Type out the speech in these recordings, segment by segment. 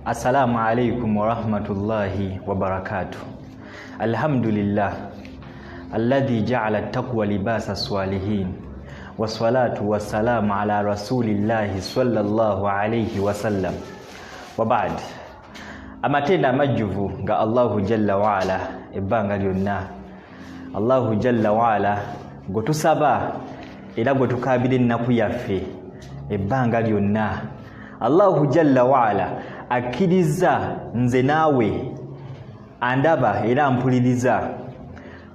Assalamu alaikum warahmatullahi wabarakatuh. Alhamdulillah alladhi ja'ala taqwa libasa salihin wassalatu wassalamu ala rasulillahi sallallahu alayhi wasallam wa ba'd. Amatendo amajjuvu nga Allahu jalla waala ebbanga lyonna, Allahu jalla waala gwe tusaba era gwe tukaabira ennaku yaffe ebbanga lyonna. Allahu jalla waala akkiriza nze naawe andaba era mpuliriza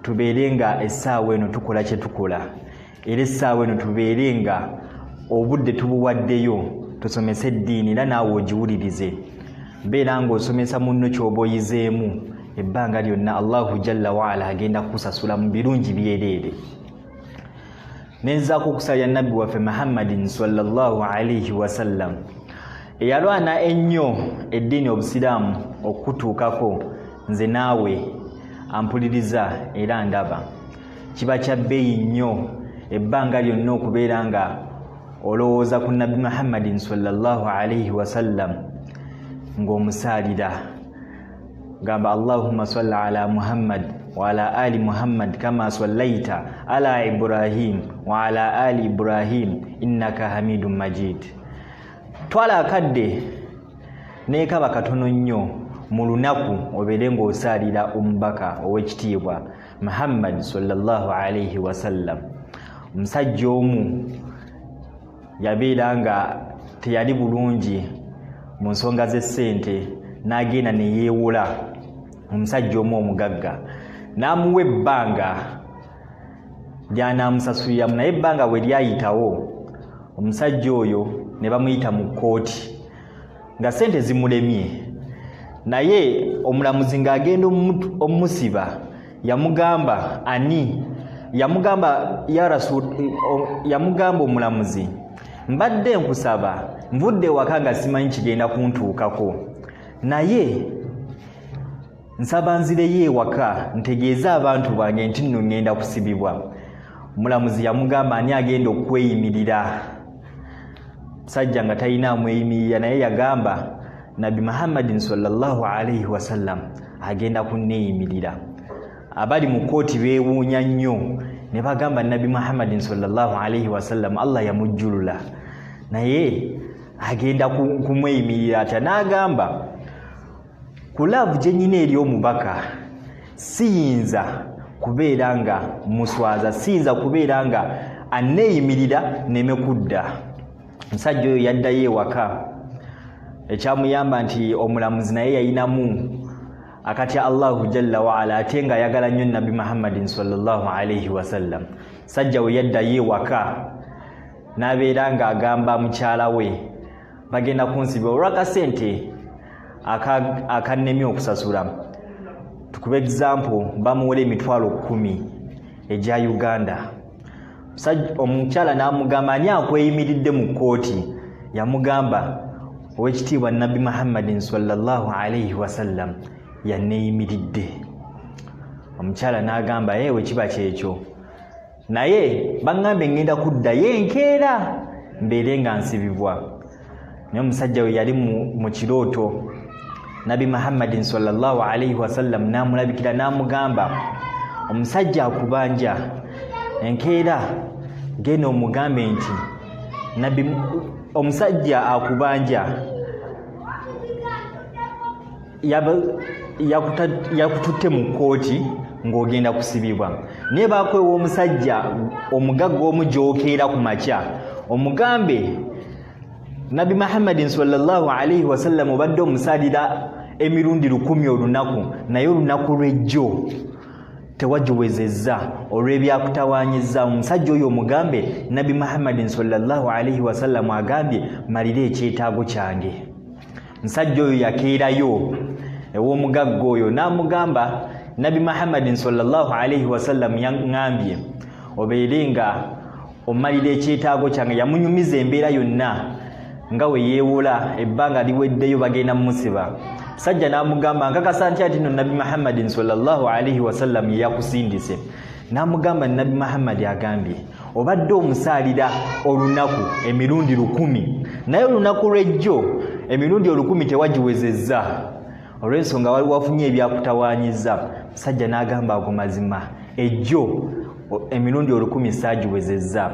tubeere nga essaawa eno tukola kye tukola, era essaawa eno tubeere nga obudde tubuwaddeyo tusomese eddiini era naawe ogiwulirize. Beera ng'osomesa munno ky'oba oyizeemu ebbanga lyonna, Allahu jalla waala agenda kukusasula mu birungi byereere. Nenzaako okusalira nabbi waffe Muhammadin sallallahu alaihi wasallam eyalwana ennyo eddiini obusiraamu okutuukako nze naawe ampuliriza era ndaba. Kiba kya bbeeyi nnyo ebbanga lyonna okubeera nga olowooza ku nabbi Muhammadin sallallahu alaihi wasallam ng'omusaalira. Gamba Allahumma salli ala Muhammad wa ala ali Muhammad kama sallaita ala Ibrahim wa ala ali Ibrahim innaka hamidun majid. Twala akadde neekaba katono nnyo mu lunaku obeere ng'osaalira omubaka ow'ekitiibwa Muhammad sallallahu alaihi wasallam. Omusajja omu yabeera nga teyali bulungi mu nsonga z'essente, n'agenda ne yeewola omusajja omu omugagga, n'amuwa ebbanga ly'anaamusasuliramu. Naye ebbanga bwe lyayitawo, omusajja oyo ne bamuyita mu kkooti nga ssente zimulemye, naye omulamuzi ng'agenda omusiba yamugamba ani, yamugamba ya rasul, yamugamba omulamuzi, mbadde nkusaba, nvudde ewaka nga simanyi kigenda kuntuukako, naye nsaba nzireyo ewaka ntegeeze abantu bange nti nno ŋŋenda kusibibwa. Omulamuzi yamugamba ani agenda okweyimirira? Musajja nga talina amweyimirira, naye yagamba nabbi Muhammadin sallallahu alaihi wasallam agenda kunneeyimirira. Abali mu kkooti beewuunya nnyo ne bagamba nabbi Muhammadin sallallahu alaihi wasallam Allah yamujjulula, naye agenda kumweyimirira atya? N'agamba ku laavu gye nnyina eri omubaka siyinza kubeera nga muswaza, siyinza kubeera nga anneeyimirira neme kudda. Omusajja oyo yaddayo ewaka, ekyamuyamba nti omulamuzi naye yayinamu akatya Allahu jalla waala, ate ng'ayagala nnyo nabbi Muhammadin sallallahu alaihi wasallam. Sajja we yaddayo ewaka n'abeera ng'agamba mukyala we bagenda kunsiba olw'akasente akannemye okusasula. Tukuba example, bamuwera emitwalo 10 egya Uganda. Omukyala n'amugamba ani akweyimiridde mu kkooti? Yamugamba owekitiibwa nabbi Muhammadin sallallahu alaihi wasallam yanneeyimiridde. Omukyala n'agamba ewe kiba kyekyo, naye baŋŋambe ŋŋenda kuddayo enkeera mbeere nga nsibibwa. Naye omusajja we yali mu kirooto, nabbi Muhammadin sallallahu alaihi wasallam n'amulabikira n'amugamba omusajja akubanja enkeera genda omugambe nti nabbi omusajja akubanja yakututte mu kkooti ng'ogenda kusibibwa, naye baakwewa omusajja omugagga omu gy'okeera ku makya omugambe nabbi Muhammadin sallallahu alaihi wasallam obadde omusalira emirundi 10 olunaku, naye olunaku lw'ejjo tewagiwezezza olw'ebyakutawaanyizza. Omusajja oyo omugambe nabbi Muhammadin sallallahu alaihi wasallam agambye malire ekyetaago kyange. Musajja oyo yakeerayo ew'omugagga oyo n'amugamba nabbi Muhammadin sallallahu alaihi wasallam yaŋŋambye obeere nga omalira ekyetaago kyange. Yamunyumiza embeera yonna nga we yeewola ebbanga liweddeyo bagenda mumusiba. Musajja n'amugamba nkakasa ntya nti nno nabbi Muhammadin sallallahu alaihi wasallam ye yakusindise? N'amugamba nabbi Muhammadi agambye obadde omusaalira olunaku emirundi 10, naye olunaku lw'ejjo Emirundi 1000 tewagiwezezza olw'ensonga wali wafunye ebyakutawaanyiza. Musajja n'agamba ago mazima, ejjo emirundi 1000 saagiwezezza.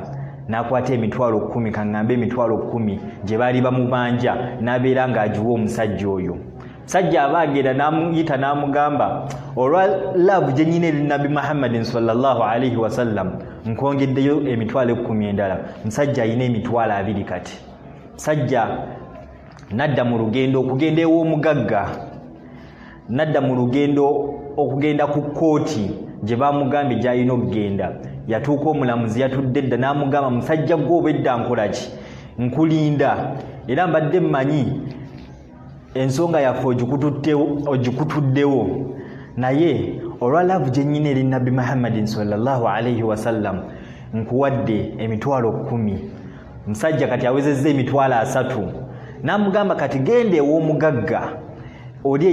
N'akwata emitwalo 10, kaŋŋambe emitwalo 10 gye baali bamubanja, n'abeera ng'agiwa omusajja oyo. Musajja aba agenda n'amuyita n'amugamba, olwa love gye nnyina eri Nabbi Muhammadin sallallahu alaihi wasallam, nkwongeddeyo emitwalo 10 endala. Musajja alina emitwalo 20 kati. Musajja n'adda mu lugendo okugenda ew'omugagga, n'adda mu lugendo okugenda ku kkooti gye bamugambye gy'alina okugenda. Yatuuka omulamuzi yatudde dda n'amugamba, musajja gwe obwedda nkola ki? Nkulinda, era mbadde mmanyi ensonga yaffe ogikutuddewo, naye olwa love gye nnyina eri Nabbi Muhammadin sallallahu alaihi wasallam nkuwadde emitwalo 10. Musajja kati awezezza emitwalo 30. N'amugamba kati genda ew'omugagga oli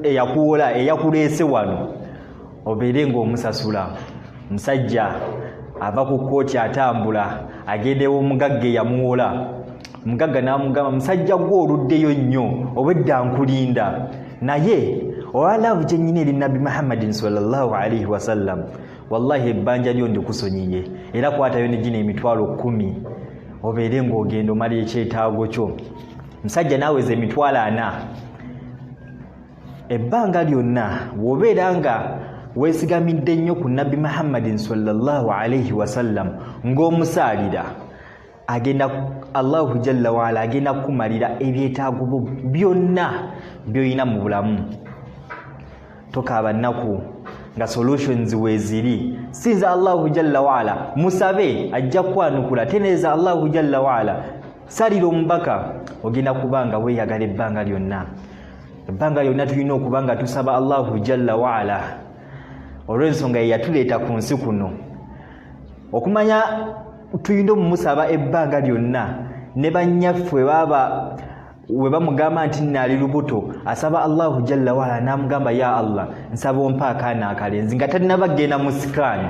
eyakuwola, eyakuleese wano, obeere ng'omusasula. Musajja ava ku kkooti atambula agenda ew'omugagga eyamuwola. Omugagga n'amugamba, musajja gwe oluddeyo nnyo, obwedda nkulinda, naye olwa love gye nnyina eri Nabbi Muhammadin sallallahu alaihi wasallam, wallahi ebbanja lyo ndikusonyiye, era kwatayo ne gino emitwalo 10 obeere ng'ogenda omala ekyetaago kyo. Musajja n'aweza emitwalo 40. Ebbanga lyonna bw'obeera nga weesigamidde nnyo ku Nabbi Muhammadin sallallahu alaihi wasallam ng'omusaalira, agenda Allahu jalla waala agenda kukumalira ebyetaago byonna by'olina mu bulamu. Tokaaba nnaku nga solutions weeziri. Sinza Allahu jalla waala, musabe ajja kukwanukula. Teneeza Allahu jalla waala, salira omubaka, ogenda kuba nga weeyagala ebbanga lyonna. Ebbanga lyonna tulina okuba nga tusaba Allahu jalla waala olw'ensonga ye yatuleeta ku nsi kuno. Okumanya tulina omumusaba ebbanga lyonna. Ne bannyaffe baba we bamugamba nti nnaali lubuto, asaba Allahu jalla waala n'amugamba, ya Allah, nsaba ompe akaana akalenzi, nga tannaba kugenda mu sikaani.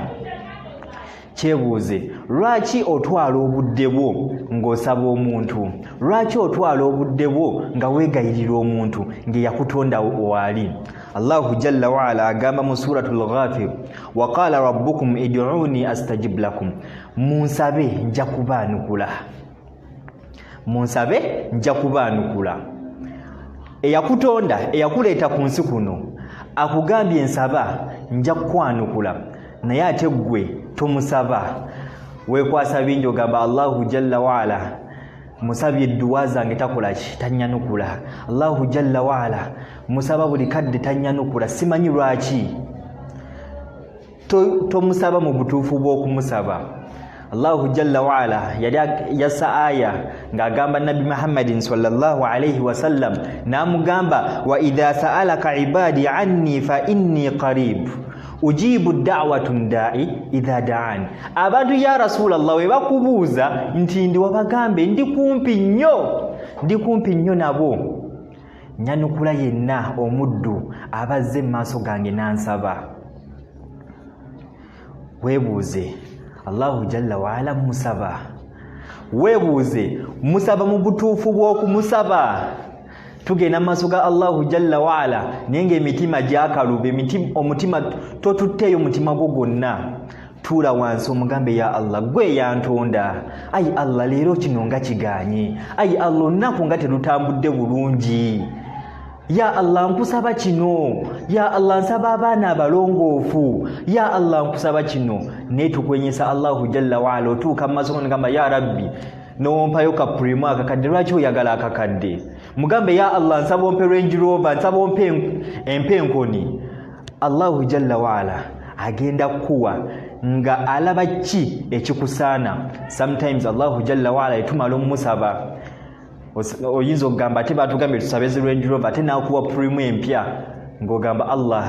Kyebuuze, lwaki otwala obudde bwo ng'osaba omuntu? Lwaki otwala obudde bwo nga weegayirira omuntu ng'eyakutonda waali? Allahu jalla waala agamba mu Suratul Ghafir, wa qala rabbukum id'uni astajib lakum, munsabe nja kubaanukula, munsabe nja kubaanukula. Eyakutonda, eyakuleeta ku nsi kuno, akugambye nsaba nja kukwanukula, naye ate ggwe tomusaba. Weekwasa bingi, ogamba Allahu jalla waala musabye edduwa zange takola ki? Tannyanukula. Allahu jalla waala musaba buli kadde tannyanukula, simanyi lwaki. Tomusaba mu butuufu bw'okumusaba. Allahu jalla waala yali yassa aya ng'agamba Nabbi Muhammadin sallallahu alaihi wasallam, n'amugamba, wa idha sa'alaka ibadi anni fa inni qarib ujibu da'watun da'i idha da'an. Abantu ya Rasulallah we bakubuuza nti ndi wabagambe ndi kumpi nnyo, ndi kumpi nnyo nabo, nyanukula yenna omuddu abazze mu maaso gange n'ansaba. Weebuuze, Allahu jalla waala musaba. Weebuuze, musaba mu butuufu bw'okumusaba. Tugenda mu maaso ga Allahu jalla waala naye ng'emitima gyakaluba, omutima totutteeyo mutima gwo gwonna. Tuula wansi omugambe, ya Allah, gwe yantonda, ayi Allah leero kino nga kigaanye, ayi Allah olunaku nga telutambudde bulungi, ya Allah nkusaba kino, ya Allah nsaba abaana abalongoofu, ya Allah nkusaba kino. Naye tukwenyesa Allahu jalla waala. Otuuka mu maaso gamba, ya Rabbi, nowompayo ka Premio akakadde, lwaki oyagala akakadde? Mugambe, ya Allah nsaba ompe Range Rover, nsaba ompe empe enkoni. Allahu jalla waala agenda kukuwa nga alaba ki ekikusaana. Sometimes Allahu jalla waala etumala omumusaba, oyinza okugamba ate batugambye tusabe zi Range Rover, ate nakuwa Premio empya ng'ogamba Allah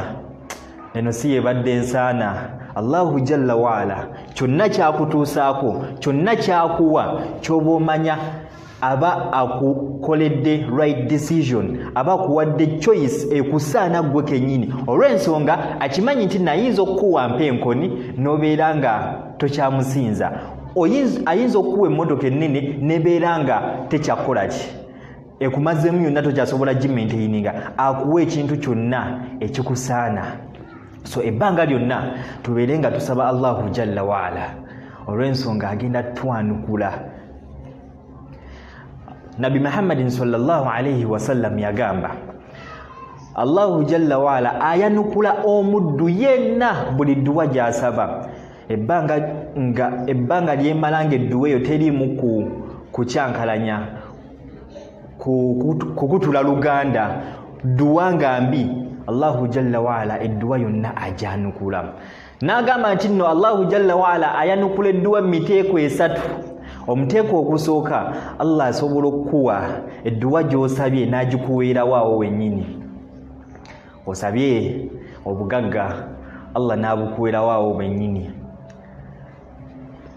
eno si yebadde ensaana. Allahu jalla waala kyonna kyakutuusaako, kyonna kyakuwa, ky'oba omanya aba akukoledde right decision, aba akuwadde choice ekusaana ggwe kennyini, olw'ensonga akimanyi nti nayinza okukuwa mpa enkoni n'obeera nga tokyamusinza. Ayinza okukuwa emmotoka ennene nebeera nga tekyakola ki, ekumazeemu yonna tokyasobola gimaintaininga, akuwa ekintu kyonna ekikusaana. So ebbanga lyonna tubeere nga tusaba Allahu jalla waala, olw'ensonga agenda twanukula. Nabbi Muhammadin sallallahu alaihi wasallam yagamba, Allahu jalla waala ayanukula omuddu yenna buli dduwa gy'asaba, ebbanga lyemala nga edduwa eyo teriimu kukyankalanya, kukutula luganda, dduwa nga mbi, Allahu jalla waala edduwa yonna ajanukula. N'agamba nti nno Allahu jalla waala ayanukula edduwa mu miteeko esatu. Omuteeko ogusooka, Allah asobola okukuwa edduwa gy'osabye n'agikuweerawo awo wennyini. Osabye obugagga, Allah n'abukuweerawo awo wennyini.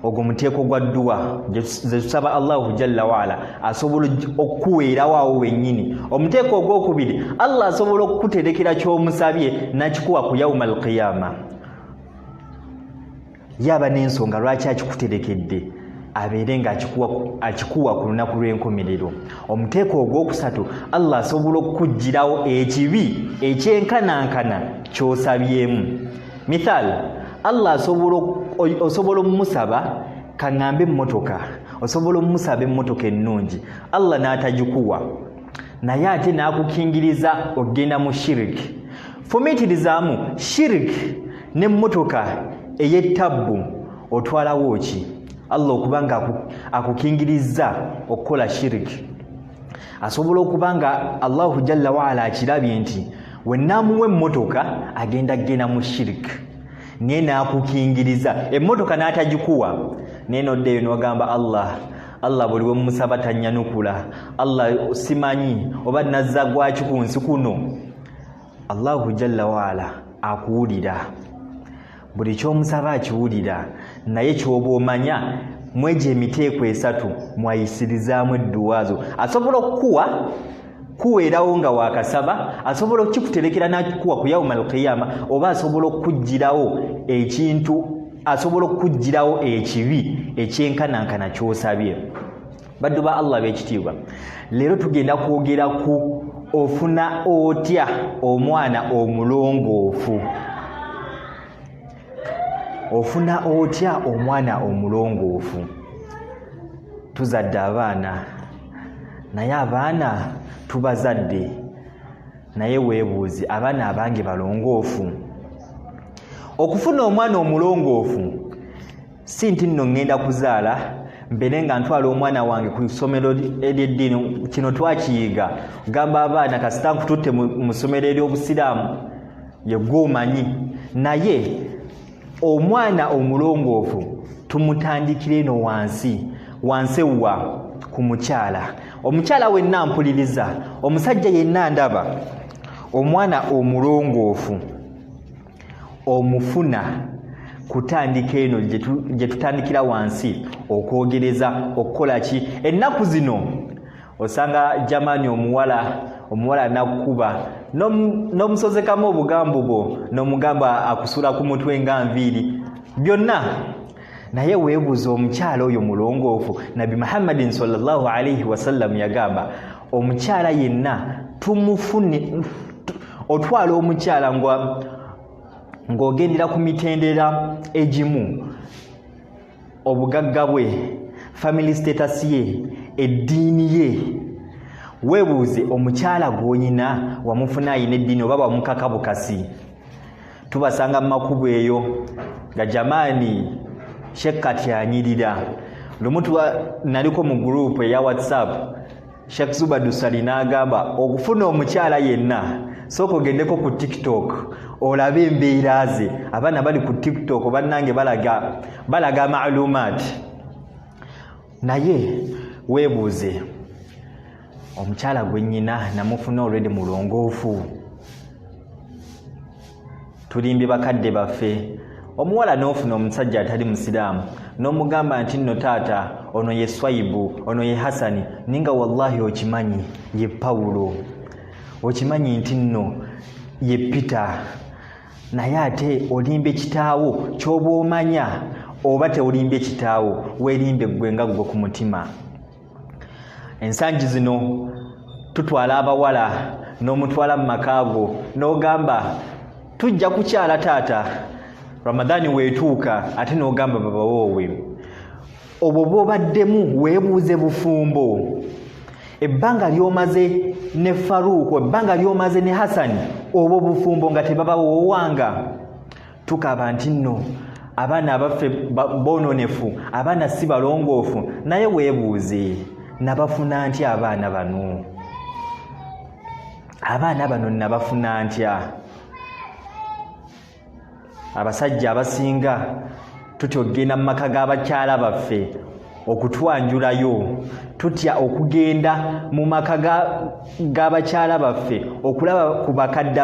Ogwo muteeko gwa dduwa ze tusaba Allahu jalla waala asobola okukuweerawo awo wennyini. Omuteeko ogwokubiri, Allah asobola okukuterekera ky'omusabye n'akikuwa ku yauma alqiyama. Yaba n'ensonga lwaki akikuterekedde, abeere nga akikuwa ku lunaku lw'enkomerero. Omuteeko ogwokusatu, Allah asobola okukuggyirawo ekibi ekyenkanankana ky'osabyemu. Mithal, Allah osobola omusaba kaŋŋambe emmotoka, osobola omusaba emmotoka ennungi, Allah n'atagikuwa, naye ate n'akukingiriza okugenda mu shirik. Fumiitirizaamu shirik n'emmotoka ey'ettabbu, otwalawo ki? Allah okuba nga akukingiriza okukola shirik, asobola okuba nga Allahu jalla waala akirabye nti wenaamuwa emmotoka agenda kugenda mu shirik, naye n'akukingiriza emmotoka n'atagikuwa, naye noddeeyo n'ogamba Allah, Allah buli we musaba tannyanukula, Allah simanyi oba nazza gwaki ku nsi kuno. Allahu jalla waala akuwulira, buli ky'omusaba akiwulira, naye ky'oba omanya mwegyo emiteeko esatu mwayisirizaamu edduwaazo. Asobola okukuwa kuweerawo nga wakasaba, asobola okukikuterekera n'akikuwa ku yauma alqiyama, oba asobola okukuggyirawo ekintu, asobola okukuggyirawo ekibi ekyenkanankana ky'osabye. Baddu ba Allah ab'ekitiibwa, leero tugenda kwogera ku ofuna otya omwana omulongoofu. Ofuna otya omwana omulongoofu? Tuzadde abaana, naye abaana tubazadde, naye weebuuze, abaana abange balongoofu? Okufuna omwana omulongoofu si nti nno ŋŋenda kuzaala mbeere nga ntwala omwana wange ku ssomero ery'eddiini. Kino twakiyiga, gamba abaana kasita nkututte mu ssomero ery'obusiraamu ye gw'omanyi. Naye omwana omulongoofu tumutandikira eno wansi, wansi wa ku mukyala. Omukyala wenna mpuliriza, omusajja yenna ndaba, omwana omulongoofu omufuna kutandika eno gye tutandikira wansi okwogereza, okukola ki. Ennaku zino osanga jamani omuwala nakkuba n'omusozekamu obugambo bwo, n'omugamba akusula ku mutwe nga nviiri byonna, naye weebuuza omukyala oyo mulongoofu? Nabbi Muhammadin sallallahu alaihi wasallam yagamba omukyala yenna tumufune, otwala omukyala ng'ogendera ku mitendera egimu, obugagga bwe, family status ye, eddiini ye. Weebuuze omukyala gw'oyina wamufuna ayina eddiini oba wamukaka bukasi? Tubasanga mu makubo eyo nga jamaani Sheikh anyirira. Lumu naliko mu gurupu eya WhatsApp, Sheikh Zubadu Sali n'agamba okufuna omukyala yenna sooka ogendeko ku TikTok olabe embeera ze. Abaana bali ku TikTok bannange balaga maalumaati, naye weebuuze omukyala gwe nnyina namufuna already mulongoofu? Tulimbye bakadde baffe. Omuwala n'ofuna omusajja atali musiraamu n'omugamba nti nno taata ono ye Swaibu, ono ye Hasani, ninga wallahi okimanyi ye Pawulo, okimanyi nti nno ye Peter, naye ate olimbye kitaawo. Ky'oba omanya oba tewulimbye kitaawo, weerimbe ggwe nga ggwe ku mutima. Ensangi zino Tutwala abawala n'omutwala mu maka go n'ogamba tujja kukyala taata, Ramadhani weetuuka ate n'ogamba babawoowe. Obwo bw'obaddemu weebuuze bufumbo. Ebbanga ly'omaze ne Faruuku, ebbanga ly'omaze ne Hasani, obwo bufumbo nga tebabawoowanga. Tukaba nti nno abaana abaffe boononefu, abaana si balongoofu, naye weebuuze nabafuna ntya abaana bano? Abaana bano nabafuna ntya? Abasajja abasinga tutya okugenda mu maka g'abakyala baffe okutwanjulayo, tutya okugenda mu maka g'abakyala baffe okulaba ku bakadde,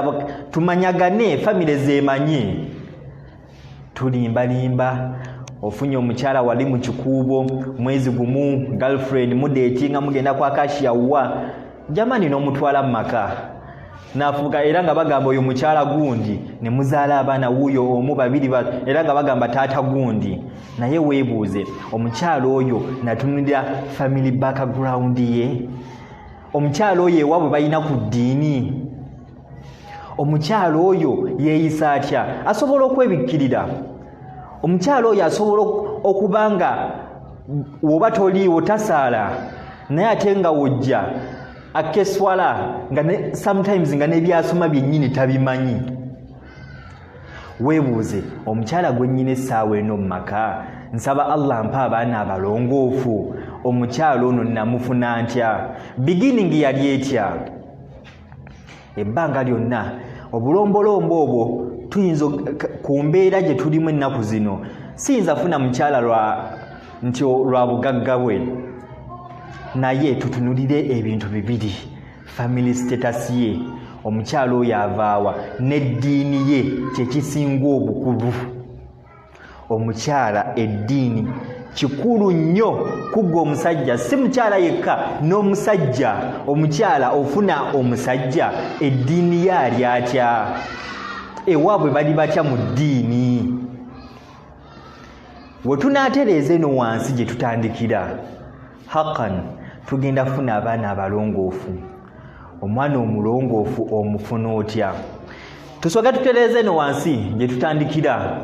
tumanyagane, famire zeemanye. Tulimbalimba, ofunye omukyala wali mu kikuubo mwezi gumu, girlfriend, mudeetinga, mugenda kwa kashiya wa jamani, n'omutwala mu maka nafuuka, era nga bagamba oyo mukyala gundi, ne muzaala abaana wuuyo omu babiri, era nga bagamba taata gundi. Naye weebuuze, omukyala oyo natunulira family background ye? Omukyala oyo ewaabwe balina ku ddiini? Omukyala oyo yeeyisa atya? Asobola okwebikkirira? Omukyala oyo asobola okuba nga woba toliiwo tasaala, naye ate nga wojja akeswala, nga sometimes nga n'ebyasoma byennyini tabimanyi. Weebuuze, omukyala gwe nnyina essaawa eno mu maka, nsaba Allah mpa abaana abalongoofu, omukyala ono namufuna ntya? Beginning yali etya? Ebbanga lyonna obulombolombo obwo tuyinza ku mbeera gye tulimu ennaku zino, siyinza funa mukyala lwa nti lwa bugagga bwe, naye tutunulire ebintu bibiri: family status ye, omukyala oyo avaawa, n'eddiini ye, kyekisinga obukulu. Omukyala eddiini kikulu nnyo kugga omusajja, si mukyala yekka, n'omusajja. Omukyala ofuna omusajja, eddiini ye ali atya? Ewaabwe bali batya mu ddiini? We tunaatereeza eno wansi gye tutandikira, hakan tugenda kufuna abaana abalongoofu. Omwana omulongoofu omufuna otya? Tusooke tutereeza eno wansi gye tutandikira.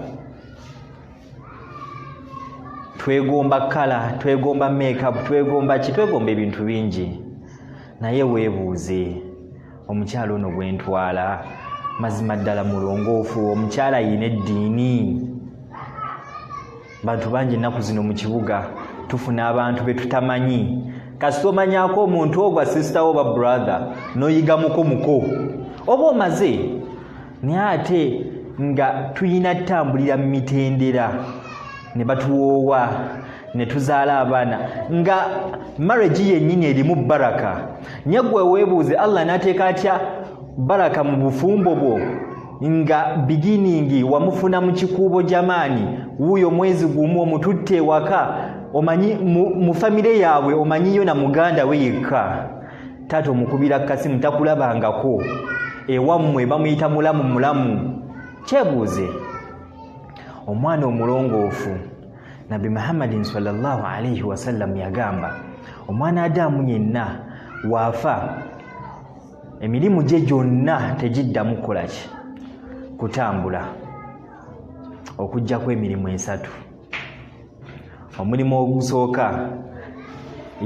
Twegomba colour, twegomba makeup, twegomba ki, twegomba ebintu bingi, naye weebuuze, omukyala ono gwentwala mazima ddala mulongoofu? Omukyala ayina eddiini? Bantu bangi ennaku zino mu kibuga tufuna abantu be tutamanyi. Kasita omanyako omuntu ogwa sister oba brother, n'oyigamuko muko, oba omaze. Naye ate nga tuyina ttambulira mu mitendera, ne batuwoowa ne tuzaala abaana nga marriage yennyini erimu baraka. Nye gwe weebuuze, Allah n'ateeka atya baraka mu bufumbo bwo nga beginning wamufuna mu kikuubo? Jamaani, wuuyo mwezi gumu omututte ewaka, omanyi mu famire yaabwe omanyiyo na muganda we yekka. Taata omukubira kasimu takulabangako, ewammwe bamuyita mulamu mulamu. Kyebuuze, omwana omulongoofu, Nabbi Muhammadin sallallahu alaihi wasallam yagamba, omwana Adamu yenna waafa, emirimu gye gyonna tegiddamu kukolaki? Kutambula, okugjako emirimu esatu. Omulimu ogusooka,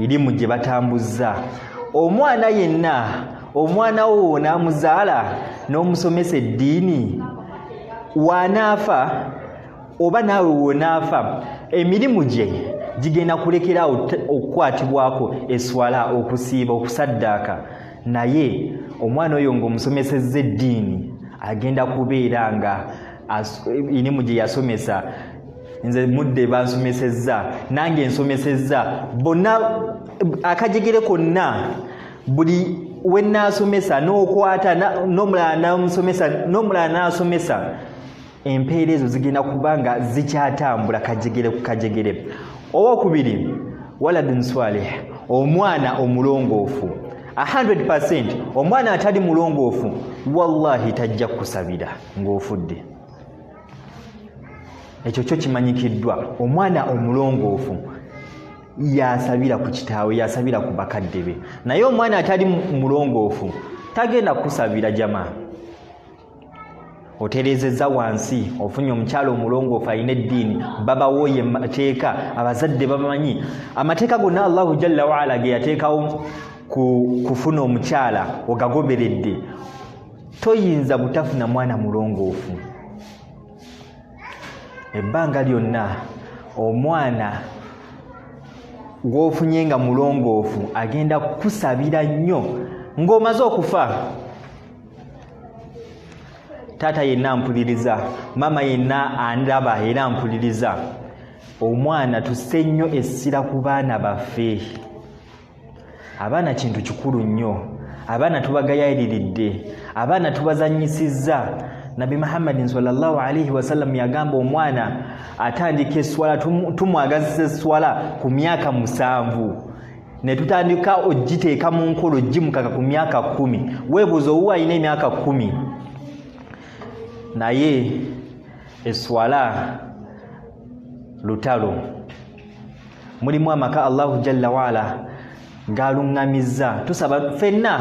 irimu gye batambuzza omwana yenna. Omwana wo n'amuzaala n'omusomesa eddiini, waanaafa oba naawe wonaafa, emirimu gye gigenda kulekerawo okukwatibwako, eswala, okusiiba, okusaddaaka. Naye omwana oyo ng'omusomesezza eddiini, agenda kubeera nga irimu gye yasomesa, nze mudde bansomesezza, nange nsomesezza bonna, akajegere konna, buli wenaasomesa n'okwata n'omulala n'amusomesa n'omulala n'asomesa, empeera ezo zigenda kuba nga zikyatambula kajegere ku kajegere. Owokubiri, waladun swalih, omwana omulongoofu. 100% omwana atali mulongoofu, wallahi tajja kukusabira ng'ofudde. Ekyo kyo kimanyikiddwa. Omwana omulongoofu Yasabira ku kitaawe, yasabira ku bakadde be. Naye omwana atali mulongoofu tagenda kukusabira. Jama, otereezezza wansi, ofunye omukyala omulongoofu alina eddiini, babawooye mateeka, abazadde babamanyi amateeka gonna Allahu jalla waala ge yateekawo ku kufuna omukyala, ogagoberedde, toyinza butafuna mwana mulongoofu. Ebbanga lyonna omwana gw'ofunye nga mulongoofu agenda kukusabira nnyo ng'omaze okufa. Taata yenna mpuliriza, maama yenna andaba era mpuliriza, omwana, tusse nnyo essira ku baana baffe. Abaana kintu kikulu nnyo. Abaana tubagayaliridde, abaana tubazanyisizza. Nabbi Muhammadin sallallahu alaihi wasallam yagamba, omwana atandika eswala, tumwagazisa eswala ku myaka 7, ne tutandika ogiteeka mu nkola ogimukaka ku myaka 10. Weebuuza, owuwo alina emyaka 10 naye eswala lutalo. Mulimu amaka Allahu jalla waala galuŋŋamizza, tusaba ffenna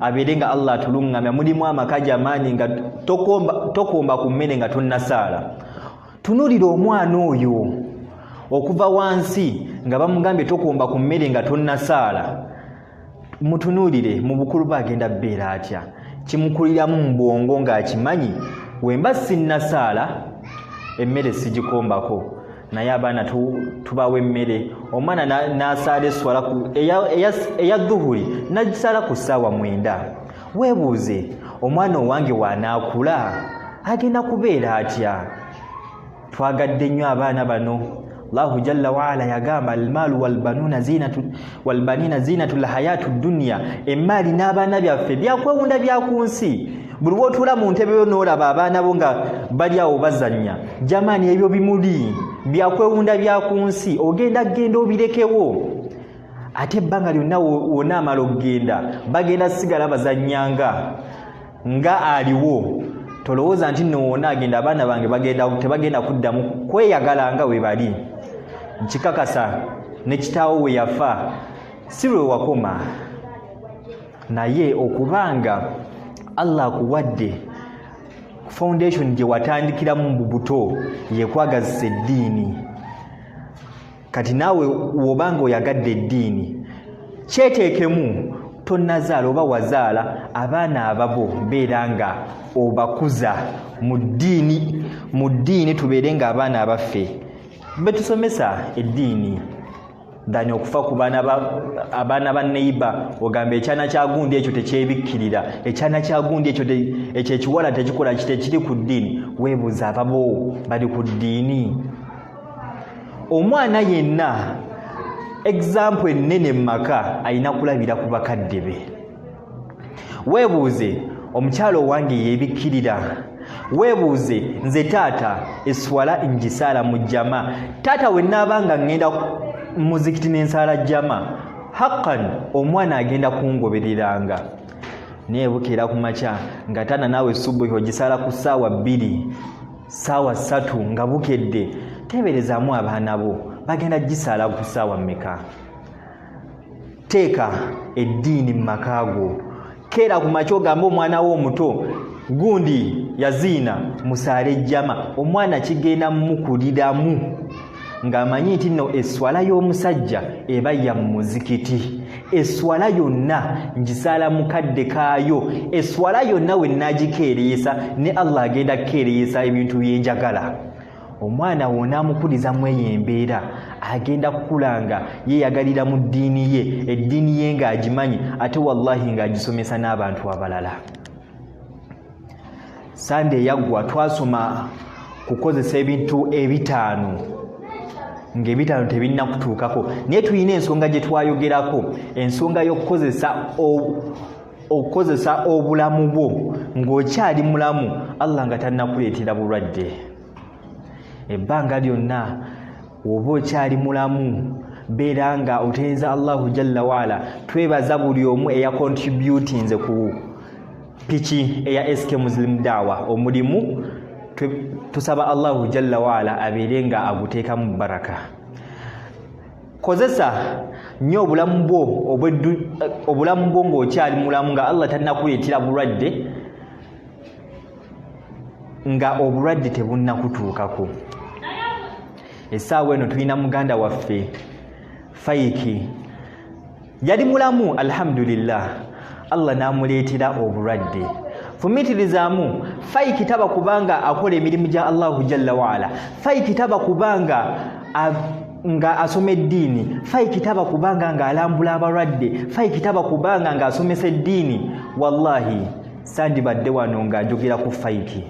abeere nga Allah atuluŋŋamya. Mulimu amaka jamaani nga tokomba ku mmere nga tonnasaala. Tunulira omwana oyo okuva wansi nga bamugambye tokomba ku mmere nga tonnasaala. Mutunuulire mu bukulu bwe agenda bbeera atya? Kimukuliramu mu bwongo ng'akimanyi, wemba sinnasaala emmere sigikombako. Naye abaana tubawa emmere, omwana n'asaala eswala eya dhuhuri nagisaala ku ssaawa 9. Weebuuze, omwana owange wanaakula agenda kubeera atya? Twagadde nnyo abaana bano. Allahu jalla waala yagamba, almaalu walbanina zinatu lhayatu dunya. Emaali n'abaana byaffe byakwewunda byaku nsi. Buli lwotuula mu ntebe yo n'olaba abaana bo nga bali awo bazannya, jamaani, ebyo bimuli byakwewunda byaku nsi. Ogenda genda obirekewo, ate ebbanga lyonna wona amala okugenda, bagenda sigala bazannyanga nga aliwo. Tolowooza nti nno wona agenda abaana bange bagenda tebagenda kuddamu kweyagala nga we bali. Nkikakasa ne kitaawo we yafa si lwe wakoma. Naye okubanga Allah akuwadde foundation gye watandikiramu mu buto, yekwagazisa eddiini. Kati naawe wobanga oyagadde eddiini, kyeteekemu. Tonnazaala oba wazaala, abaana ababo beera nga obakuza mu ddiini. Mu ddiini tubeere nga abaana abaffe betusomesa eddiini thani okufa ku abaana ba neighbour. Ogamba ekyana kya gundi ekyo tekyebikkirira, ekyana kya gundi ekyo ekyo ekiwala tekikola ki, tekiri ku ddiini. Weebuuza, ababo bali ku ddiini? Omwana yenna, example ennene mu maka, alina kulabira ku bakadde be. Weebuuze, omukyalo owange yeebikkirira? Weebuuze, nze taata eswala ngisaala mu jama? Taata we naaba nga ŋŋenda muzikiti n'ensaala jama, haqqan omwana agenda kungobereranga. Naye bukeera ku makya nga taana naawe subuhi ogisaala ku ssaawa 2, ssaawa 3 nga bukedde, teeberezaamu abaana bo bagenda gisaala ku ssaawa mmeka? Teeka eddiini mu maka go. Keera ku makya ogambe omwana wo omuto, gundi yaziina, musaale ejjama. Omwana kigenda mukuliramu ng'amanyi nti nno eswala y'omusajja eba ya muzikiti, eswala yonna ngisaala mukadde kaayo, eswala yonna we naagikeereyesa ne Allah agenda kukeereyesa ebintu byenjagala. Omwana wonaamukuliza mu eyo embeera, agenda kukula nga yeeyagalira mu ddiini ye, eddiini ye ng'agimanyi, ate wallahi ng'agisomesa n'abantu abalala. Sande eyaggwa twasoma kukozesa ebintu ebitaano ng'ebitaano tebinnakutuukako, naye tulina ensonga gye twayogerako, ensonga y'okukozesa okukozesa obulamu bwo ng'okyali mulamu, Allah nga tannakuleetera bulwadde. Ebbanga lyonna oba okyali mulamu, beera nga otenza Allahu jalla waala. Twebaza buli omu eyakontributinze ku piki eya SK Muslim Dawa. Omulimu tusaba Allahu jalla waala abeere nga aguteekamu baraka. Kozesa nnyo obulamu bwo obulamu bwo ng'okyali mulamu, nga Allah tannakuleetera bulwadde, nga obulwadde tebunnakutuukako. Essaawa eno tulina muganda waffe Faiki, yali mulamu alhamdulillah, Allah n'amuleetera obulwadde. Fumiitirizaamu, Faiki taba kubanga akola emirimu gya Allahu jalla waala. Faiki taba kubanga nga asoma eddiini. Faiki taba kubanga ng'alambula abalwadde. Faiki taba kubanga ng'asomesa eddiini. Wallahi sandibadde wano nga njogera ku Faiki.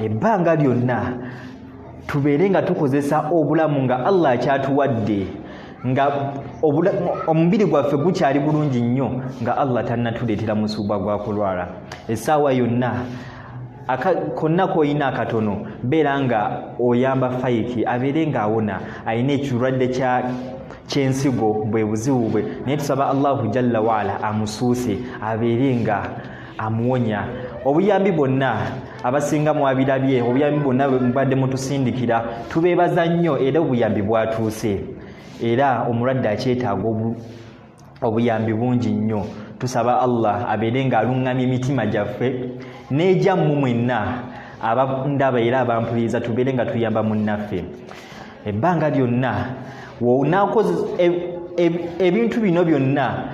Ebbanga lyonna tubeere nga tukozesa obulamu nga Allah akyatuwadde, nga omubiri gwaffe gukyali bulungi nnyo, nga Allah tannatuleetera musuuba gwa kulwala. Essaawa yonna konna k'olina akatono, beera nga oyamba Faiki abeere ng'awona. Alina ekirwadde ky'ensigo, bwe buzibu bwe, naye tusaba Allahu jalla waala amusuuse abeere nga amuwonya. Obuyambi bwonna abasinga mwabirabye, obuyambi bwonna mubadde mutusindikira, tubeebaza nnyo, era obuyambi bwatuuse, era omulwadde akyetaaga obuyambi bungi nnyo. Tusaba Allah abeere ng'aluŋŋamya emitima gyaffe n'egyammwe mwenna abandaba era abampuliriza, tubeere nga tuyamba munnaffe ebbanga lyonna. Wonaakoze ebintu bino byonna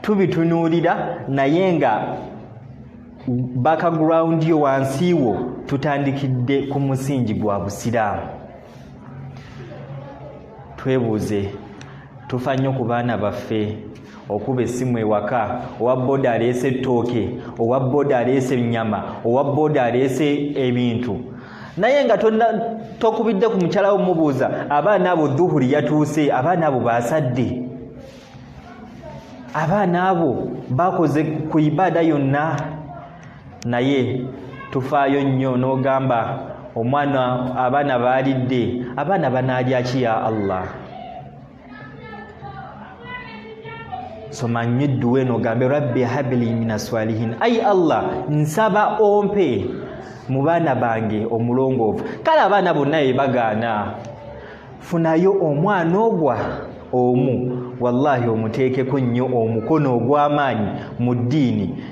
tubitunuulira, naye nga background yo wansi wo tutandikidde ku musingi gwa busiraamu. Twebuuze, tufa nnyo ku baana baffe, okuba essimu ewaka, owa boda aleese ettooke, owa boda aleese ennyama, owa boda aleese ebintu, naye nga tokubidde ku mukyala wo mubuuza, abaana abo dhuhuri yatuuse, abaana abo basadde, abaana abo bakoze ku ibaada yonna. Naye tufaayo nnyo n'ogamba omwana, abaana baalidde, abaana banaalya ki? Ya Allah, soma nnyo edduwa eno, ogambe rabbi habili mina swalihin. Ayi Allah, nsaba ompe mu baana bange omulongoofu. Kale abaana bonna bebagaana, funayo omwana ogwa omu, wallahi omuteekeko nnyo omukono ogw'amaanyi mu ddiini.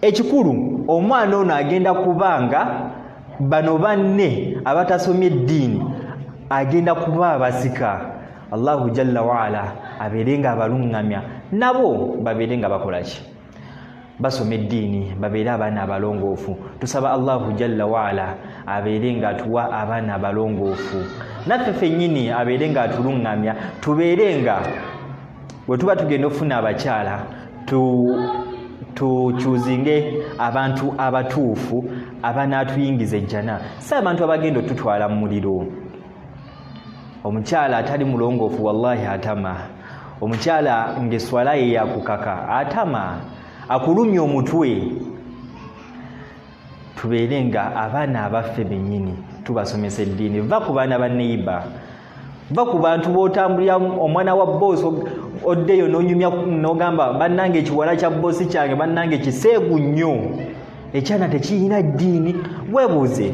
Ekikulu, omwana ono agenda kubanga bano banne abatasomye eddiini agenda kuba abasika. Allahu jalla waala abeere nga abaluŋŋamya, nabo babeere nga bakolaki, basoma eddiini, babeere abaana abalongoofu. Tusaba Allahu jalla waala abeere nga atuwa abaana abalongoofu, naffe ffennyini abeere nga atuluŋŋamya, tubeere nga bwe tuba tugenda okufuna abakyala tukyuzinge abantu abatuufu abanaatuyingiza ejjana, si abantu abagenda otutwala mu muliro. Omukyala atali mulongoofu wallahi atama. Omukyala ng'esswala ye yakukaka atama, akulumya omutwe. Tubeere nga abaana abaffe bennyini tubasomesa eddiini. Va ku baana ba neiba, va ku bantu b'otambulira. Omwana wa boosi oddeyo n'onyumya n'ogamba, bannange ekiwala kya boosi kyange, bannange kiseegu nnyo, ekyana tekiyina ddiini. Weebuuze,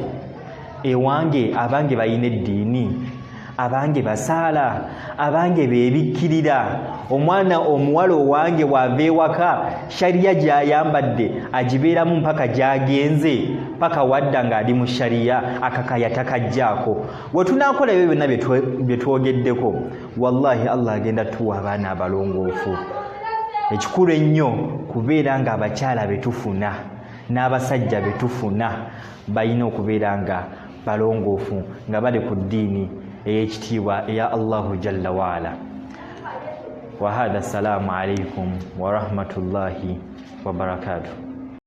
ewange abange balina eddiini? Abange basaala? Abange beebikkirira? Omwana omuwala owange bw'ava ewaka, shariya gy'ayambadde agibeeramu mpaka gy'agenze, paka wadda ng'ali mu shariya, akakaya takajjaako? We tunaakola ebyo byonna bye twogeddeko, wallahi Allah agenda tuwa abaana abalongoofu. Ekikulu ennyo kubeera nga abakyala be tufuna n'abasajja be tufuna balina okubeera nga balongoofu, nga bali ku ddiini ey'ekitiibwa eya Allahu jalla waala. Wahadha, assalamu alaikum warahmatullahi wabarakatuh.